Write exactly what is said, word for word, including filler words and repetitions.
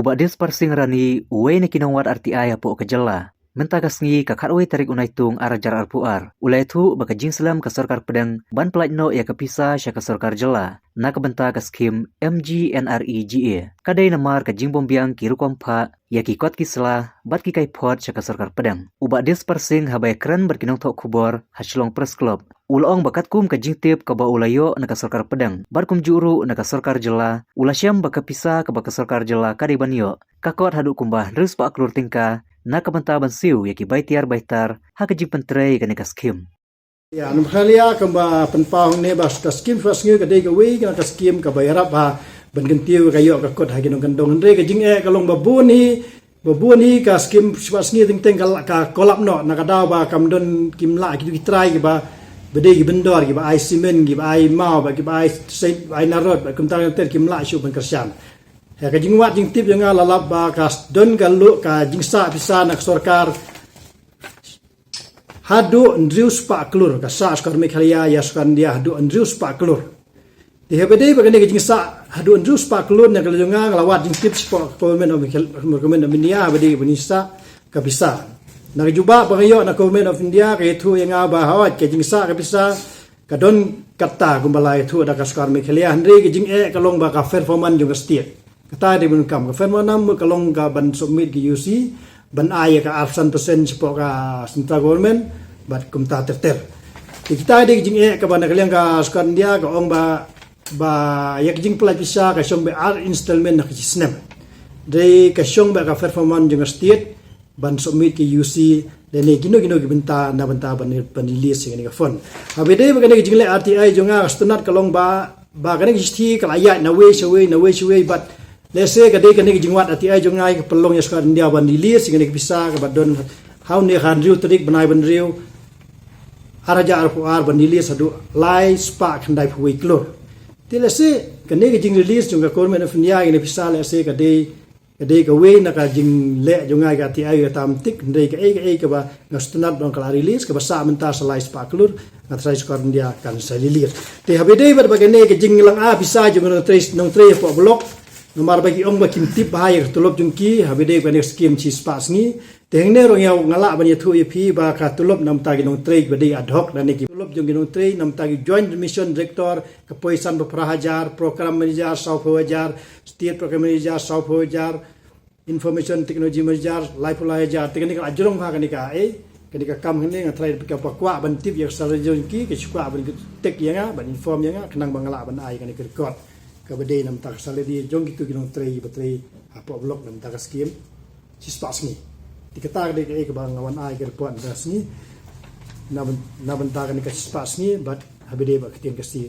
U Bah Dispar Singh Rani, uwei na ki nongwad R T I hapoh ka jylla, mynta ka sngi ka khatwei tarik u Naitung ar hajar arphew ar, u la ïathuh ba ka jingslem ka sorkar pdeng ban pyllait noh ïa ka pisa sha ka sorkar jylla na ka bynta ka skhim M G N R E G A ka dei namar ka jingbymbiang ki rukom phah ïa ki kot ki sla bad ki kaiphod sha ka sorkar pdeng. U Bah Dispar Singh, haba ïakren bad ki nongthoh khubor ha Shillong Press Club, u la ong ba katkum ka jingtip kaba u la ïoh na ka sorkar pdeng bad kumjuh ruh na ka sorkar jylla, u la shem ba ka pisa kaba ka sorkar jylla ka dei ban ïoh ka kot haduh kumba hynriew spah klur tyngka na ka bynta ban siew ïa ki bai tiar bai tar ha ka jingpyntrei kane ka skhim. Ïa, namar kane kumba pynpaw hangne ba ka skhim shispah sngi ka dei kawei na ka skhim kaba ïarap ha ban kyntiew ka ïoh ka kot ha ki nongkyndong, hynrei ka jingeh ka long ba bun hi, ba bun hi ka skhim shispah sngi teng teng ka la, ka kolap noh na ka daw ba kam don, kim lah kito ki trai kiba, ba dei ki vendor kiba ai simen, kiba ai maw, ba kiba ai seit, ba ai narod, ba kumta ter kim lah shuh ban kyrshan. Ïa, ka jingwad jingtip jong nga la lap ba ka don ka luh ka jingsah pisa na ka sorkar haduh hynriew spah klur, ka sah sorkar Meghalaya ïa sorkar India haduh hynriew spah klur. Te haba dei ba kane ka jingsah haduh hynriew spah klur, na ka liang jong nga, nga la wad jingtip shapoh Government of Meghal-, Government of India haba dei ba jingsah ka pisa. Na ka jubab ba nga ïoh na Government of India ka ïathuh ïa nga ba hooid ka jingsah ka pisa ka don katta kumba la ïathuh da ka sorkar Meghalaya, hynrei ka jingeh ka long ba ka performance jong ka state. Kata dei ban kam ka performance, namar ka long ka ban submit ka U C, ban ai ïa ka arphew san percent shapoh ka central government bad kumta ter ter. Te kita dei ka jingeh kaba na ka liang ka sorkar India ka ong ba, ba ïa ka jingpyllait pisa ka shong beit ar installment ha ka shi snem. Dei ka shong beit ka performance jong ka state ban submit ka U C lane kino kino ki bynta na bynta ban, ban release ïa kane ka fund. Haba dei ba kane ka jingleh R T I jong nga, ka sngewtynnat ka long ba, ba kane ka shithi ka la ïaid nawei shawei, nawei shawei, bad lehse ka dei kane ka jingwad R T I jong nga ka pynlong ïa sorkar India ban release ïa kane ka pisa kaba don ha une ka hynriew tarik bnai ba hynriew ar hajar arphew ar ban release haduh lai spah khyndaiphew wei klur. Te lehse kane ka jingrelease jong ka Government of India ïa kane ka pisa lehse ka dei ka dei kawei na ka jingleh jong nga ka R T I ka tam tik, hynrei kaei kaei kaba nga sngewtynnat ba ka la release, kaba sah mynta sa lai spah klur, nga tharai sorkar India kan sa release. Te haba dei bad ba kane ka jinglong ah pisa jong nongtrei, nongtrei hapoh block, namar ba ki ong ba kim tip bha ïa ka tulop jong ki, haba dei ba kane ka skhim shispah sngi. Te hangne ruh nga lah ban ïathuh ïa phi ba ka tulop na bynta ki nongtrei ba dei ad hoc, lane ki tulop jong ki nongtrei na bynta ki Joint Mission Director, ka poi sanphew phra hajar, Program Manager sawphew hajar, State Program Manager sawphew hajar, Information Technology Manager laiphew lai hajar. Te kane ka la jrong ha kane ka, eh, kane ka kam hangne, nga tharai ba ki kwah ban tip ïa ka salary jong ki, ki shu kwah ban tek ïa nga, ban inform ïa nga, khnang ba nga lah ban ai kane ka record kaba dei na bynta ka salary jong kito ki nongtrei ba trei hapoh block na bynta ka skhim shispah sngi. Te kata ka dei kaei kaba nga wan ai ka report na bynta ka sngi, na byn-, na bynta kane ka shispah sngi, bad haba dei ba ka ktien ka state.